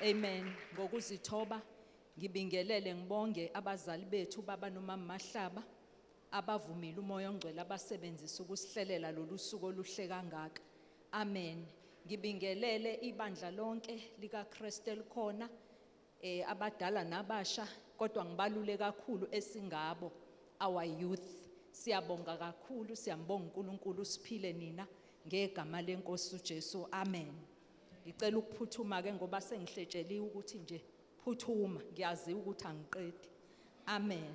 Amen. Ngokuzithoba ngibingelele, ngibonge abazali bethu, baba nomama Mahlaba, abavumile uMoya oNgcwele abasebenzisa ukusihlelela lolu suku oluhle kangaka. Amen. Ngibingelele ibandla lonke likaKristu elikhona, abadala nabasha, kodwa ngibalule kakhulu esingabo, our youth. Siyabonga kakhulu, siyambonga uNkulunkulu usiphile nina ngegama lenkosi uJesu. Amen. Ngicela ukuphuthuma ke ngoba sengihletsheliwe ukuthi nje phuthuma, ngiyazi ukuthi angiqedi. Amen.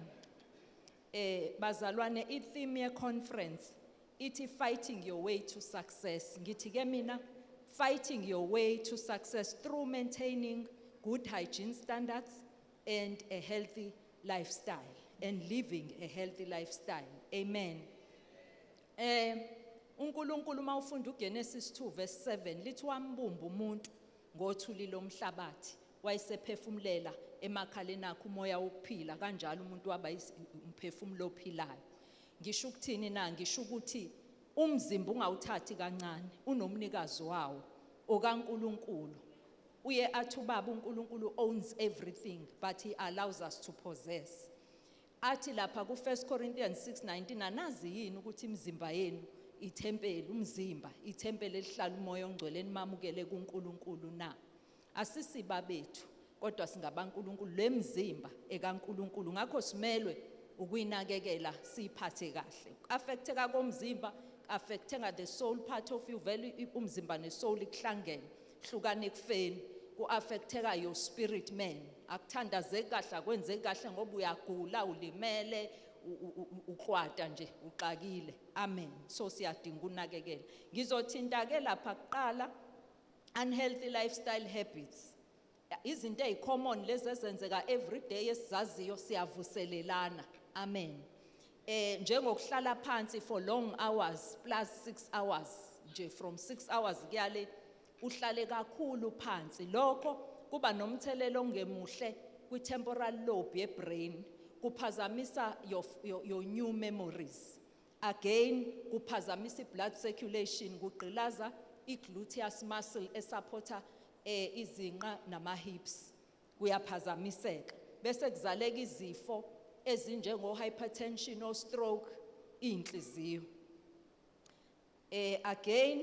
Bazalwane, i-theme ye-conference ithi "Fighting your way to success." Ngithi ke mina, fighting your way to success through maintaining good hygiene standards and a healthy lifestyle and living a healthy lifestyle. Amen. uNkulunkulu, mawufunda uGenesis 2 verse 7, lithi wambumba umuntu ngothuli lomhlabathi, wayesephefumulela emakhaleni akhe umoya wokuphila, kanjalo umuntu waba umphefumulo ophilayo. Ngisho ukuthini na? Ngisho ukuthi umzimba ungawuthathi kancane, unomnikazi wawo, okaNkulunkulu. Uye athi ubaba uNkulunkulu owns everything, but he allows us to possess. Athi lapha ku1 Corinthians 6:19, "Anazi yini ukuthi imizimba yenu ithempeli, umzimba ithempeli elihlala uMoya oNgcwele enimamukele kuNkulunkulu na?" Asisiba bethu, kodwa singabaNkulunkulu. Lemzimba ekaNkulunkulu, ngakho simelwe ukuyinakekela, siyiphathe kahle. Affecteka komzimba affecteka the soul part of you. Vele umzimba nesoul kuhlangene, hlukana ekufeni. Ku-affecteka your spirit man, akuthandazeki kahle, akwenzeki kahle ngoba uyagula, ulimele, ukwata nje, uxakile. Amen. So siyadinga ukunakekela. Ngizothinta ke lapha kuqala unhealthy lifestyle habits, izinto ezicommon lezi ezenzeka every day esizaziyo, siyavuselelana. Amen. Njengokuhlala phansi for long hours, plus 6 hours nje, from 6 hours kuyale, uhlale kakhulu phansi, lokho kuba nomthelelo ongemuhle kwi-temporal lobe ye-brain, kuphazamisa your new memories. Again, kuphazamisa i-blood circulation, kugqilaza i-gluteus muscle esupporta izinqa nama-hips, kuyaphazamiseka, bese kuzaleka izifo ezinjengo hypertension o stroke, inhliziyo. Again,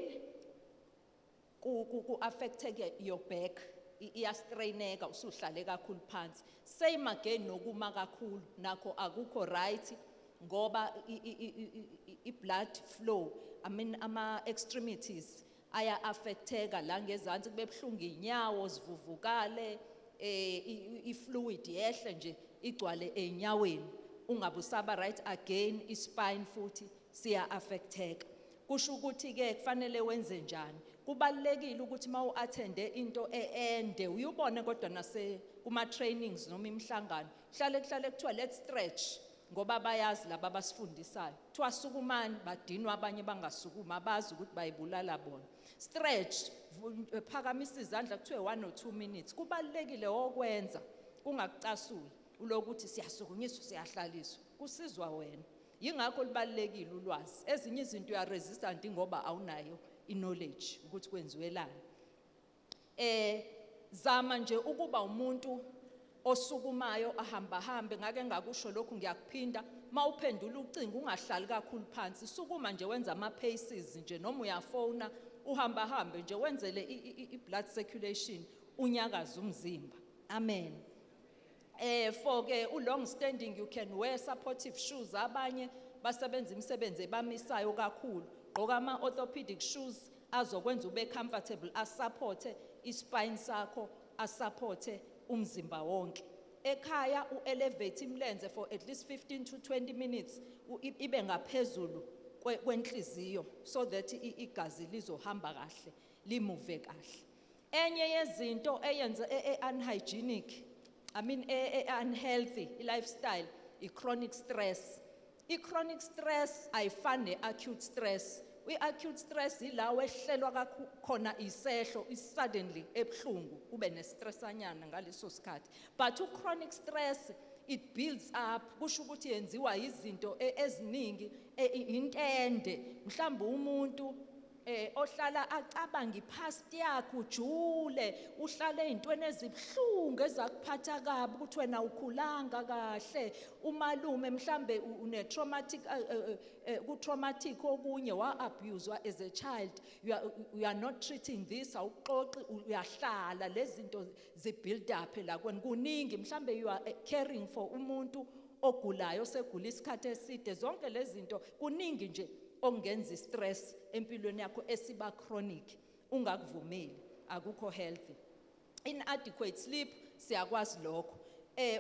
ku affecteke your back, iyastraineka usuhlale kakhulu phansi. Same again, nokuma kakhulu nakho akukho right, ngoba i blood flow, I mean, ama extremities aya affecteka la ngezansi, kube buhlungu, inyawo zivuvukale, i fluid yehle nje igcwale enyaweni, ungabe usaba right. Again, i spine futhi siya affecteka. Kusho ukuthi ke kufanele wenze njani? Kubalekile ukuthi mawu attende into ende, uyubone, kodwa nase kuma trainings noma imihlangano, hlale kuhlale kuthiwa, "Let's stretch," ngoba bayazi laba abasifundisayo. Kuthiwa, "Sukumani." Badinwa abanye, bangasukuma, bazi ukuthi bayibulala bona. Stretch, phakamisa izandla, kuthiwe 1 or 2 minutes. Kubalekile okwenza kungakucasuli ulokuthi siyasukunyiswa, siyahlaliswa, kusizwa wena. Yingakho libalekile ulwazi. Ezinye izinto uya resistant ngoba awunayo iknowledge ukuthi kwenziwelani. Zama nje ukuba umuntu osukumayo, ahamba hambe. Ngake ngakusho lokhu, ngiyakuphinda: mawuphendula ucingo, ungahlali kakhulu phansi, sukuma nje, wenza ama paces nje, noma uyafona, uhamba hambe nje, wenzele i blood circulation, unyakaza umzimba. Amen. For ke u long standing, you can wear supportive shoes. Abanye basebenza imisebenzi ebamisayo kakhulu, gqoka ama orthopedic shoes azokwenza ube comfortable, asupport ispine sakho, asupport umzimba wonke. Ekhaya uelevate imlenze for at least 15 to 20 minutes, ibe ngaphezulu kwenhliziyo so that igazi lizohamba kahle, limove kahle. Enye yezinto eyenza unhygienic, I mean, unhealthy lifestyle, i-chronic stress. I-chronic stress ayifani ne-acute stress. I-acute stress ila wehlelwa khona isehlo suddenly ebuhlungu, ube ne-stressanyana ngaleso sikhathi, but u-chronic stress, it builds up. Kusho ukuthi yenziwa izinto eziningi, intende mhlawumbe umuntu Ohlala acabanga ipast yakhe, ujule, uhlale ezintweni ezibhlungu ezakuphatha kabi, ukuthi wena ukhulanga kahle, umalume mhlambe une traumatic, ku traumatic okunye, wa abuse as a child. You are not treating this, awuxoxi, uyahlala lezi zinto zi build up la kwena kuningi. Mhlambe you are caring for umuntu ogulayo, osegula isikhathi eside. Zonke lezi zinto, kuningi nje okungenza istress empilweni yakho esiba chronic. Ungakuvumeli, akukho healthy. Inadequate sleep, siyakwazi lokho.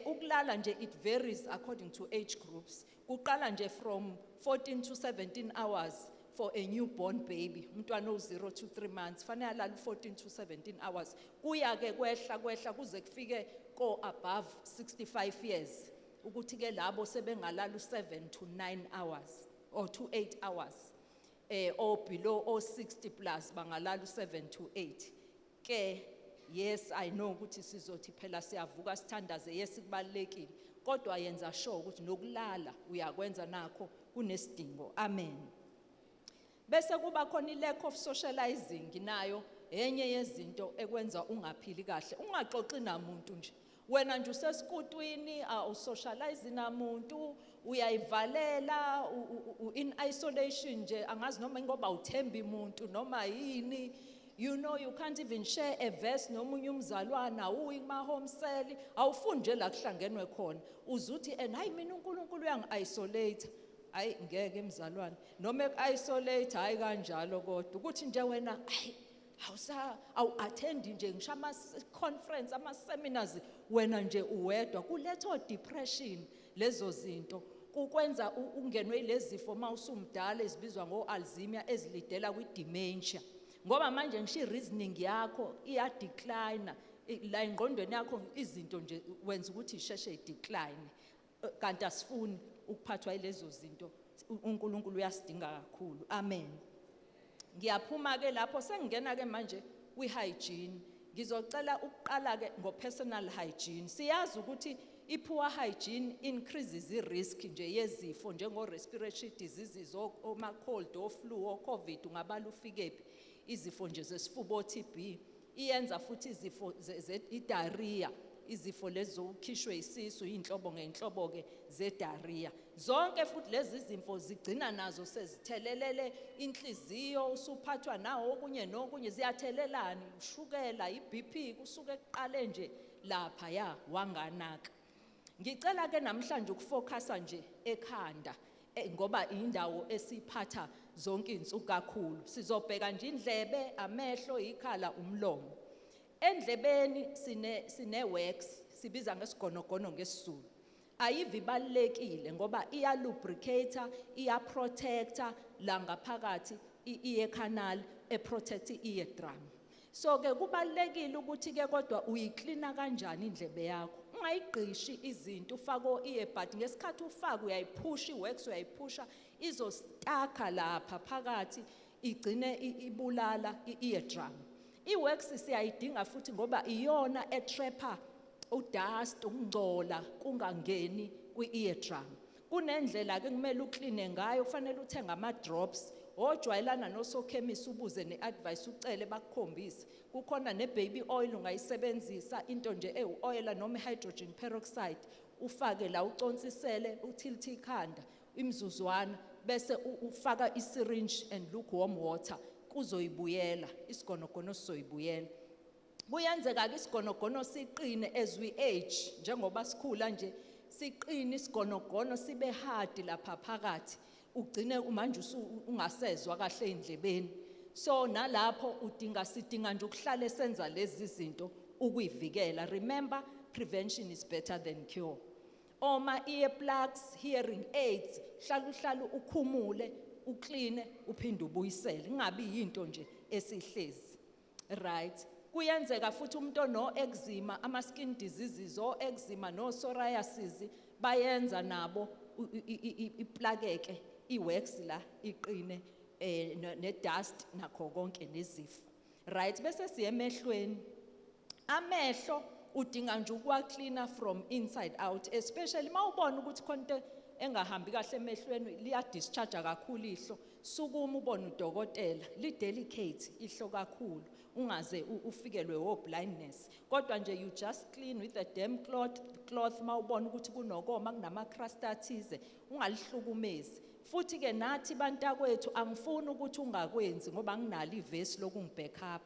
Ukulala nje, it varies according to age groups. Kuqala nje from 14 to 17 hours for a newborn baby. Umntwana o0 to 3 months fanele alale 14 to 17 hours. Kuya ke kwehla kwehla kuze kufike ko above 65 years, ukuthi ke labo sebengalala u7 to 9 hours or to 8 hours, or below or 60 plus bangalala u7 to 8 ke. Yes, I know ukuthi sizothi phela siyavuka sithandaze. Yes, kubalekile, kodwa yenza sure ukuthi nokulala uyakwenza nakho, kunesidingo. Amen. Bese kuba khona i-lack of socializing, nayo enye yezinto ekwenza ungaphili kahle. Ungaxoxi namuntu nje, wena nje usesikutwini, awusocialize namuntu, uyayivalela, in isolation nje. Angazi noma ngoba uthemba umuntu noma yini. You can't even share a verse nomunye umzalwana, uyi kuma home cell, awufundi nje la kuhlangenwe khona. Uzuthi and hayi, mina uNkulunkulu uyangi-isolate. Hayi, ngeke mzalwane, noma eku-isolate, hayi kanjalo, kodwa ukuthi nje wena, hayi, awusa awu-attend nje ngisho ama-conference, ama-seminars, wena nje uwedwa. Kuletha depression lezo zinto, kukwenza ungenwe yilezi zifo uma usumdala ezibizwa ngo-Alzheimer, ezilidela kwi-dementia, ngoba manje ngisho i-reasoning yakho iya-decline la engqondweni yakho. Izinto nje wenza ukuthi isheshe i-decline. Kanti asifuni ukuphathwa yilezo zinto. UNkulunkulu uyasidinga kakhulu. Amen. Ngiyaphuma ke lapho, sengingena ke manje kwi-hygiene. Ngizocela ukuqala ke ngo-personal hygiene. Siyazi ukuthi i-poor hygiene increases i-risk nje yezifo njengo-respiratory diseases, oma-cold, o-flu, o-COVID, ungabala ufikephi, izifo nje zesifuba, o-TB. Iyenza futhi izifo i-diarrhea, izifo lezi zokukhishwe isisu, iy'nhlobo ngey'nhlobo-ke ze-diarrhea zonke. Futhi lezi zifo zigcina nazo sezithelelele inhliziyo, usuphathwa nawo okunye nokunye, ziyathelelana, ushukela, i-BP, kusuke kuqale nje lapha ya wanganaka. Ngicela ke namhlanje ukufocusa nje ekhanda, ngoba indawo esiphatha zonke izinsuku kakhulu. Sizobheka nje indlebe, amehlo, ikhala, umlomo. Endlebeni sine wax, sibiza ngesigonogono ngesiZulu. Ayive ibalulekile ngoba iya lubricate, iya protector la ngaphakathi i-ear canal, e protect i-ear drum. So ke kubalulekile ukuthi ke kodwa uyiklina kanjani indlebe yakho. Ungayigqishi izinto, ufake o-earbud. Ngesikhathi ufaka uyayiphusha i-wax, uyayiphusha, izostaka lapha phakathi, igcine ibulala i-ear drum. I-wax siyayidinga futhi ngoba iyona etrapper udust, ukungcola kungangeni kwi-ear drum. Kunendlela ke kumele ukline ngayo, kufanele uthenge ama-drops. Ojwayelana nosokhemisi, ubuze ne-advice, ucele bakukhombise. Kukhona ne-baby oil ungayisebenzisa, into nje ewu-oil noma i-hydrogen peroxide, ufake la, uconsisele, uthilithe ikhanda imizuzwana, bese ufaka i-syringe and lukewarm water, kuzoyibuyela isigonogono, sizoyibuyela. Kuyenzeka ke isigonogono siqine as we age, njengoba sikhula nje, siqine isigonogono, sibe hard lapha phakathi, ugcine manje ungasezwa kahle endlebeni. So nalapho udinga, sidinga nje ukuhlale senza lezi zinto ukuyivikela. Remember, prevention is better than cure. Oma earplugs, hearing aids, hlala uhlala ukhumule, ukline, uphinde ubuyisele, kungabi yinto nje esihlezi. Right, kuyenzeka futhi umuntu ono eczema, ama skin diseases, o eczema no psoriasis, bayenza nabo iplakeke iwax la, iqine, ne dust nakho konke nezifo. Right, bese siye emehlweni. Amehlo udinga nje ukuwaklina from inside out, especially mawubona ukuthi khona into engahambi kahle emehlweni, liya discharge kakhulu ihlo. Sukuma ubone udokotela, li delicate ihlo kakhulu, ungaze ufikelwe wo blindness. Kodwa nje you just clean with a damp cloth mawubona ukuthi kunokoma, kunama crust athize, ungalihlukumezi. Futhi ke nathi bantakwethu angifuni ukuthi ungakwenzi ngoba nginalo ivesi lokungiback up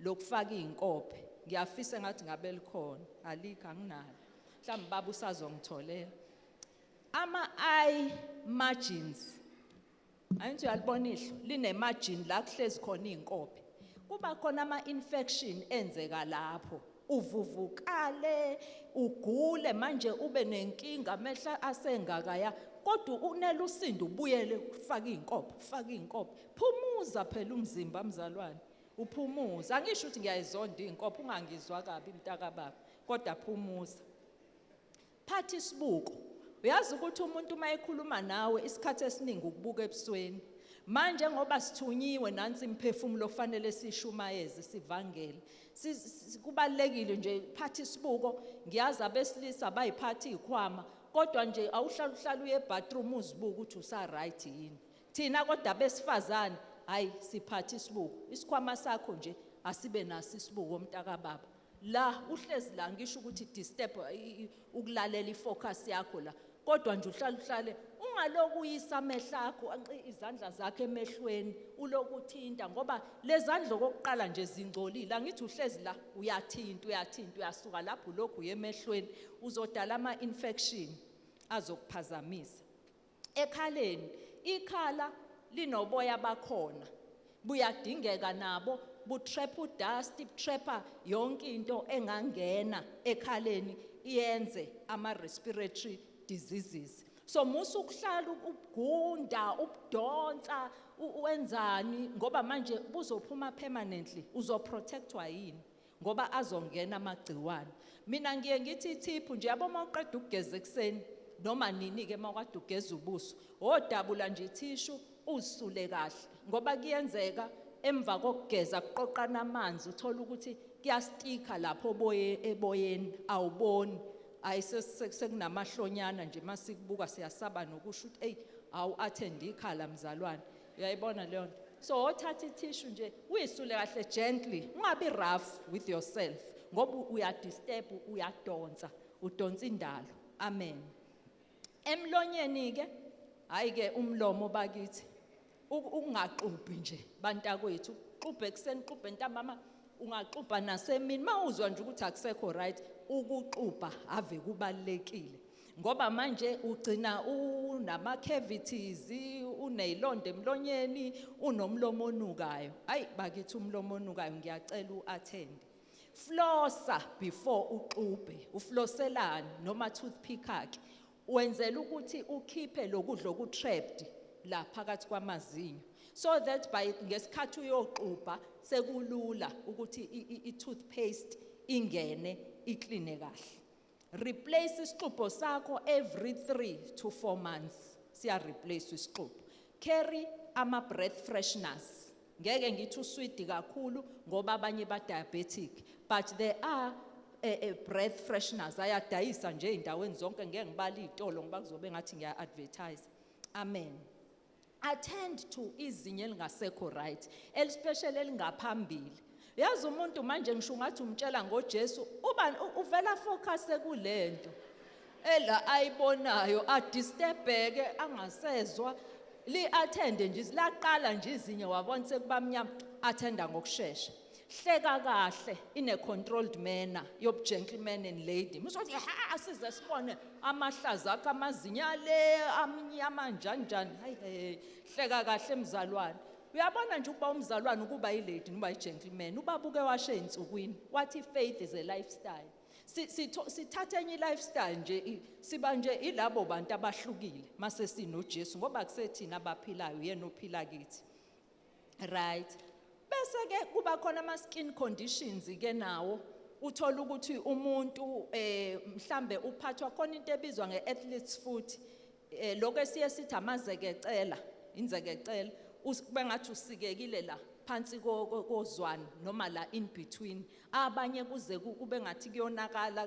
lokufaka izinkophe. Ngiyafisa ngathi ngabe likhona, alikho, anginalo. Mhlawumbe baba usazongitholela. Ama eye margins, angithi uyalibona ihlo line margin la kuhlezi khona izinkophe. Kuba khona ama infection enzeka lapho, uvuvukale, ugule, manje ube nenkinga, amehla asengakaya, kodwa unela usindo ubuyele ufake izinkophe, ufake izinkophe. Phumuza phela umzimba mzalwane, uphumuza. Angisho ukuthi ngiyayizonda izinkophe, ungangizwa kabi mntakababa, kodwa phumuza. Phatha isibuko. Uyazi ukuthi umuntu uma ekhuluma nawe isikhathi esiningi ukubuka ebusweni. Manje ngoba sithunyiwe nansi imphefumulo kufanele sishumayeze sivangele. Kubalekile nje phatha isibuko. Ngiyazi abesilisa bayiphatha izikhwama, kodwa nje awuhlala uhlala uye ebathroom uzibuke ukuthi usa right yini. Thina kodwa abesifazane hayi siphatha isibuko. Isikhwama sakho nje asibe naso isibuko mntakababa. La uhlezi la ngisho ukuthi disturb ukulalela ifocus yakho la, kodwa nje uhlale uhlale ungaloku uyisa amehlo akho, izandla zakho emehlweni uloku uthinta, ngoba lezandla okokuqala nje zingcolile. Angithi uhlezi la uyathinta, uyathinta, uyasuka lapho lokhu uye emehlweni, uzodala ama infection azokuphazamisa. Ekhaleni, ikhala linoboya bakhona, buyadingeka nabo, butrap udust, butrapha yonke into engangena ekhaleni iyenze ama respiratory diseases. So musu ukuhlala ubugunda, ubudonsa, wenzani, ngoba manje buzophuma permanently, uzoprotectwa yini? Ngoba azongena amagciwane. Mina ngiye ngithi ithiphu nje, yabo uma uqeda ukugeza ekuseni noma nini ke uma ukade ugeza ubuso, odabula nje ithishu uzisule kahle, ngoba kuyenzeka emva kokugeza kuqoqana amanzi, uthola ukuthi kuyastika lapho eboyeni, awuboni. Ayi, sekunamahlonyana nje masikubuka siyasaba nokusho ukuthi hey, awu attend ikhala mzalwane. Uyayibona leyo nto? So othatha ithishu nje uyisule kahle gently, ungabi rough with yourself, ngoba uyadisturb, uyadonsa, udonsa indalo. Amen. Emlonyeni ke, hayi ke umlomo bakithi, ukungaxubhi nje bantakwethu, uxubhe ekuseni, uxubhe ntambama, ungaxubha nasemini. Mawuzwa nje ukuthi akusekho right, ukuxubha ave kubalekile, ngoba manje ugcina unama cavities, unezilonda emlonyeni, unomlomo onukayo. Hayi bakithi, umlomo onukayo ngiyacela uattend. Flossa before uxubhe, uflosselani noma toothpick ke, wenzela ukuthi ukhiphe lokudla okutrapped la phakathi kwamazinyo, so that by ngesikhathi uyoxubha sekulula ukuthi i-toothpaste ingene ikline kahle. Replace isixubho sakho every 3 to 4 months, siya replace isixubho. Carry ama breath fresheners. Ngeke ngithi uswidi kakhulu ngoba abanye ba diabetic, but there are breath fresheners ayadayisa nje endaweni zonke, ngeke ngibale izitolo ngoba kuzobe ngathi ngiya advertise. Amen. Attend to izinyo elingasekho right, especially elingaphambili. Yazi umuntu manje ngisho ngathi umtshela ngoJesu, uba uvela focus kulento ela ayibonayo, adisturbeke angasezwa. Li attend nje, laqala nje izinyo wabona sekubamnyama, attenda ngokusheshsha. Hleka kahle in a controlled manner, yob gentleman and lady. Musothi ha size sibone amahlaza akho, amazinyo ale amnyama njani njani. Hayi hey, hleka kahle mzalwane. Uyabona nje ukuba umzalwane ukuba ilady noma igentleman, ubabuke washe ensukwini wathi faith is a lifestyle. Sithatha enye lifestyle nje, siba nje ilabo bantu abahlukile mase sinoJesu, ngoba kusethina abaphilayo, yena ophila kithi. Right. Bese ke kuba khona ama skin conditions ke nawo, uthola ukuthi umuntu mhlambe uphathwa khona into ebizwa ngeathlete's foot, lokho esiye sithi amazekecela, inzekecela, kube ngathi usikekile la phansi kozwane noma la in between. Abanye kuze kube ngathi kuyonakala,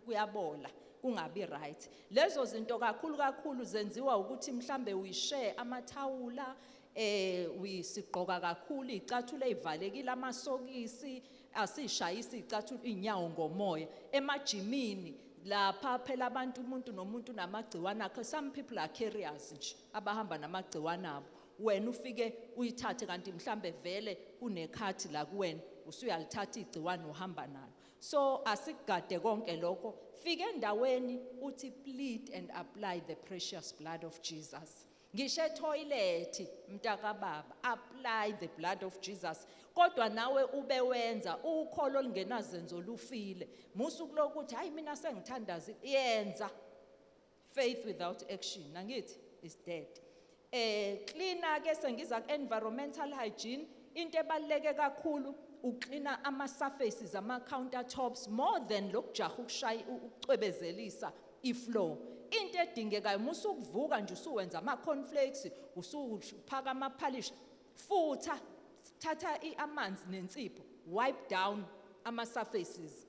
kuyabola, kungabi right. Lezo zinto kakhulu kakhulu zenziwa ukuthi mhlambe uyishare amathawula, Sigqoka kakhulu icathulo ezivalekile, amasokisi, asishayisi icathulo inyawo ngomoya. Emajimini lapha phela abantu, umuntu nomuntu namagciwane akhe. Some people are carriers nje, abahamba namagciwane abo. Wena ufike uyithathe, kanti mhlambe vele kunekhathi la kuwena, usuyalithatha igciwane uhamba nalo. So asigade konke lokho. Fike endaweni uthi plead and apply the precious blood of Jesus. Ngisho etoilet, mntakababa, apply the blood of Jesus. Kodwa nawe ube wenza ukholo olungenazenzo lufile. Musu kulokuthi hayi mina sengithandaza, yenza. Faith without action, angithi, is dead. Cleaner ke, sengiza ku environmental hygiene. Into ebaluleke kakhulu uklina ama surfaces, ama countertops, more than lokujaha ukushaya ukucwebezelisa ifloor. Into edingekayo, musukuvuka nje usuwenza ama cornflakes, usuphaka ama polish, futha, thatha amanzi nensipho, wipe down ama surfaces.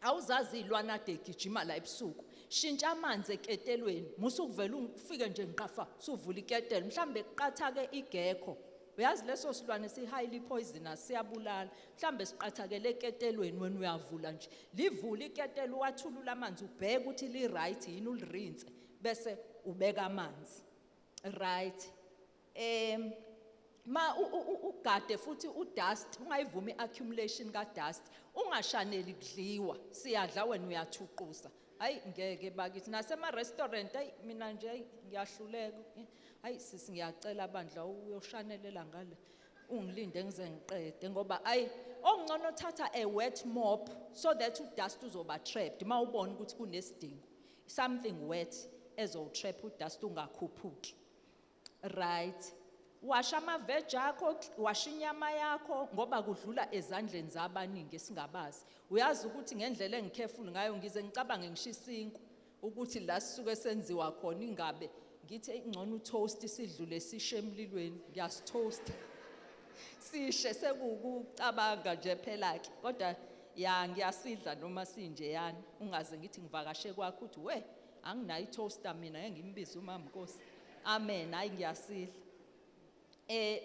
Awuzazi izilwane ade egijima la ebusuku. Shintsha amanzi eketelweni. Musukuvela ufike nje nqafa suvula iketelo, mhlambe kuqatha ke igecko. Uyazi leso silwane si highly poisonous, siyabulala. Mhlambe siqathakele eketelweni, wena uyavula nje, livula iketelo, wathulula amanzi, ubheke ukuthi li right yini, ulirinse bese ubeka amanzi right. Ma ugade futhi udust, ungayivumi accumulation ka dust. Ungashaneli kudliwa, siyadla, wena uyathuqusa. Hayi ngeke bakithi, nasema restaurant, hayi mina nje, hayi ngiyahluleka. Hayi sisi, ngiyacela bandla, uyoshanelela ngale, ungilinde ngize ngiqede, ngoba ayi ongcono thatha a wet mop so that udust uzoba trapped. Mawubona ukuthi kunesidingo, something wet ezotrap udust ungakhuphuki. Right, washa ama-veg akho, washa inyama yakho, ngoba kudlula ezandleni zabaningi esingabazi. Uyazi ukuthi ngendlela engicareful ngayo, ngize ngicabange ngisho isinkwa ukuthi la sisuke senziwa khona, ingabe ngithi ngcono utoast sidlule sishe emlilweni, ngiyasitoast sishe. Sekukucabanga nje phela ke, kodwa ya ngiyasidla noma sinje yani. Ungaze ngithi ngivakashe kwakho uthi we anginayo i-toaster mina, ngeke ngimbize umama Nkosi. Amen. Hayi ngiyasidla.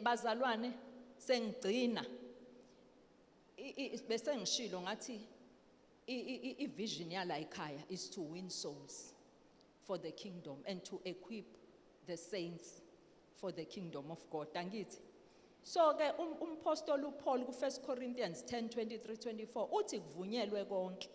Bazalwane, sengigcina. Bese ngishilo ngathi i-vision yala ekhaya is to win souls for the kingdom and to equip the saints for the kingdom of God, angithi? So ke umpostoli uPaul ku1 Corinthians 10:23 24 uthi kuvunyelwe konke,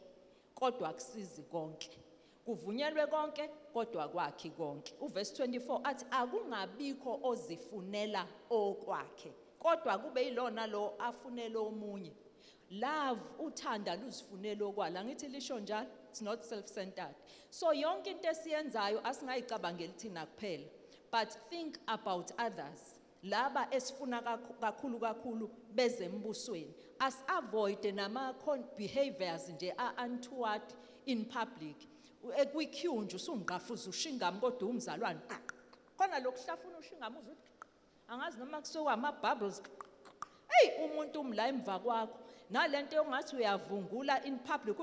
kodwa akusizi konke. Kuvunyelwe konke, kodwa kwakhi konke. Uverse 24 athi akungabikho ozifunela okwakhe, kodwa kube yilona lo afunela omunye. Love, uthanda luzifunela okwala, ngithi lisho njalo. It's not self-centered. So yonke into esiyenzayo asingayicabangeli thina kuphela, but think about others, laba esifuna kakhulu kakhulu bezembusweni. As avoid nama behaviors nje a untoward in public. Kwi-queue nje usungqafuza ushingam, kodwa umzalwane khona lokuhlafuna ushingam, uzwe uthi angazi noma kusuka ama-bubbles. Hey, umuntu umla emva kwakho nalento yongathi uyavungula in public.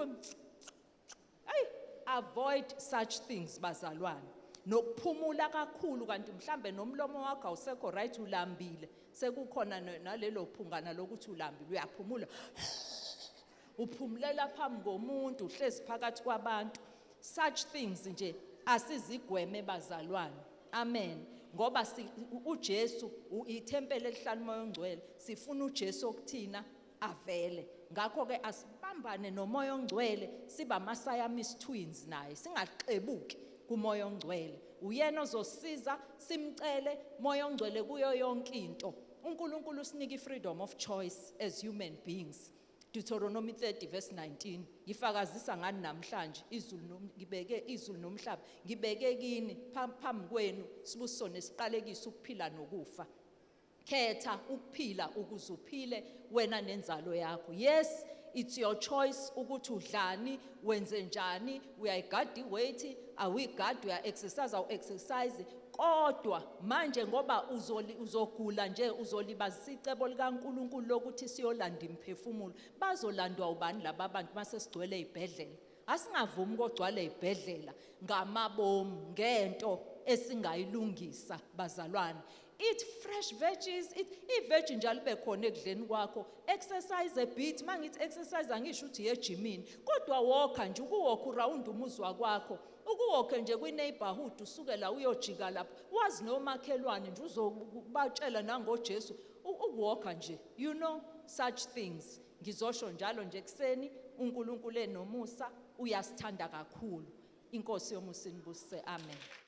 Hey, avoid such things, bazalwane. Nokuphumula kakhulu, kanti mhlambe nomlomo wakho awusekho right, ulambile, sekukhona nalelo phungana lokuthi ulambile, uyaphumula, uphumulela phambi komuntu, uhlezi phakathi kwabantu. Such things nje asizigweme, bazalwane. Amen. Ngoba uJesu ithempeli elihlala uMoya oNgcwele. Sifuna uJesu okuthina avele. Ngakho ke asibambane noMoya oNgcwele, siba ama Siamese twins naye, singaxebuki kuMoya oNgcwele. Uyena ozosiza, simcele Moya oNgcwele kuyo yonke into. uNkulunkulu usinika ifreedom of choice as human beings. Deuteronomy 30 verse 19, ngifakazisa ngani namhlanje izulu ngibeke izulu nomhlaba, ngibeke kini phambi kwenu sibusiso nesiqalekiso, ukuphila nokufa. Khetha ukuphila ukuze uphile wena nenzalo yakho. Yes, it's your choice ukuthi udlani, wenze njani, uyayigada iweight, awuyigadi, uya exercise, awu exercise, kodwa manje ngoba uzogula nje, uzolibazisa icebo likaNkuluNkulu lokuthi siyolanda imphefumulo. Bazolandwa ubani laba bantu mase sigcwele ezibhedlela? Asingavumi kogcwala ezibhedlela ngamabomu ngento esingayilungisa, bazalwane. Eat fresh veggies, eat i-veg nje alibe khona ekudleni kwakho. Exercise a bit. Mangithi exercise angisho ukuthi ejimini, kodwa walka nje, ukuwalka uround umuzi wakwakho, ukuwalke nje kwi-neighborhood, usuke la uyojika lapho, wazi nomakhelwane nje, uzobatshela nangoJesu. Ukuwalka nje, such things. Ngizosho njalo nje ekuseni, uNkulunkulu enomusa, uyasithanda kakhulu. Inkosi yomusa inibusise. Amen.